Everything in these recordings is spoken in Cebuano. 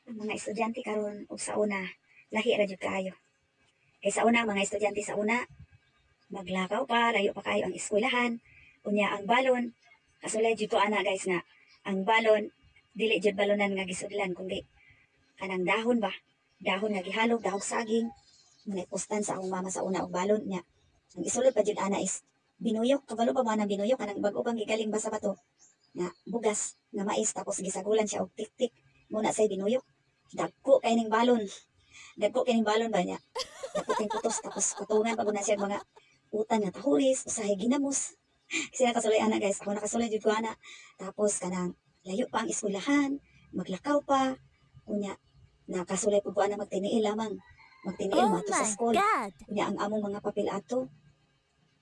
Ang mga estudyante karon ug sa una, lahi ra jud kaayo. Kay sa una, ang mga estudyante sa una, maglakaw pa, layo pa kaayo ang eskwelahan, unya ang balon, kasulay jud ko ana, guys, nga ang balon dili jud balonan nga gisudlan kundi kanang dahon ba, dahon nga gihalog, dahog saging, mga ipostan sa akong mama sa una og balon niya. Ang isulod pa jud ana is binuyok. Kabalo ba mo anang binuyok, kanang bag-o pang gigaling ba sa bato nga bugas nga mais, tapos gisagulan siya og tik-tik muna say binuyok. Dagko kay ning balon, dagko kay ning balon ba niya, dagko kay putos, tapos patungan pa gud na siya mga utan nga tahuris, usahay ginamos. Kasi nakasulay ana, guys, ako nakasulay jud ko ana. Tapos kanang layo pa ang eskwelahan, maglakaw pa, unya nakasulay pud ko ana magtiniil lamang, magtiniil Oh mato sa my school. God! Unya ang among mga papel ato,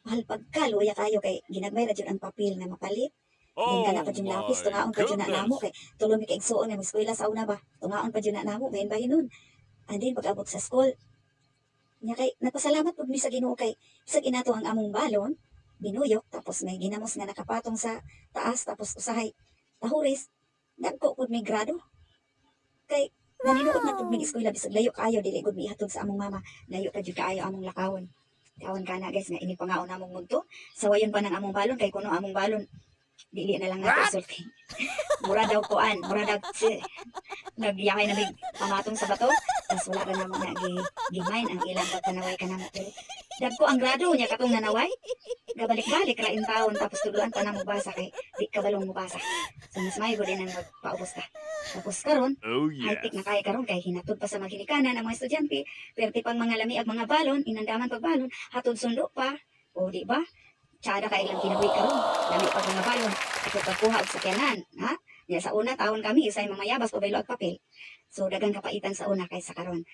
mahal pagka luya kayo kay ginagmay ra jud ang papel nga mapalit. Then Oh kana pa jud lapis, my tungaon pa jud na namo goodness. kay tulo mi ka igsuon nga eskwela sa una ba. Tungaon pa jud na namo bahin bahinon. And then pag-abot sa school, nya kay nagpasalamat pud mi sa Ginoo kay bisag inato ang among balon, binuyok, tapos may ginamos nga nakapatong sa taas, tapos usahay tahuris, dagko pud mi grado. Kay naninuot man pud mi eskwela bisag layo kaayo, dili gud mi ihatod sa among mama, layo pa jud kaayo among lakawon. Tawon kana, guys, nga ini pangaon namong mudto. Sawayon pa ng among balon kay kuno among balon dili na lang nato isulti. Mura daw kuan, mura daw si nagyakay na mig pamatong sa bato, tas wala ra namo na gi gimain ang ilang pagpanaway kanamo. Pero dagko ang grado niya katong nanaway. Gabalik-balik ra in taon, tapos tudloan pa namo basa kay di kabalong mobasa. So mas maayo gud ang magpaubos ta. Tapos karon, Oh high-tech yes. na kay karon kay hinatod pa sa maginikanan ang mga estudyante, perti pang mga lamiag mga balon, inandaman pag balon, hatod sundo pa. O di ba? Tsada kay ilang kinabuhi karon. Lami pag mga balon, ito pagkuha og sakyanan, ha? Nya sa una taon kami usay mga mayabas o baylo og papel. So daghang kapaitan sa una kaysa karon.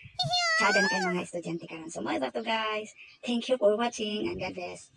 Tsada na kay mga estudyante karon. So mao to, guys. Thank you for watching and God bless.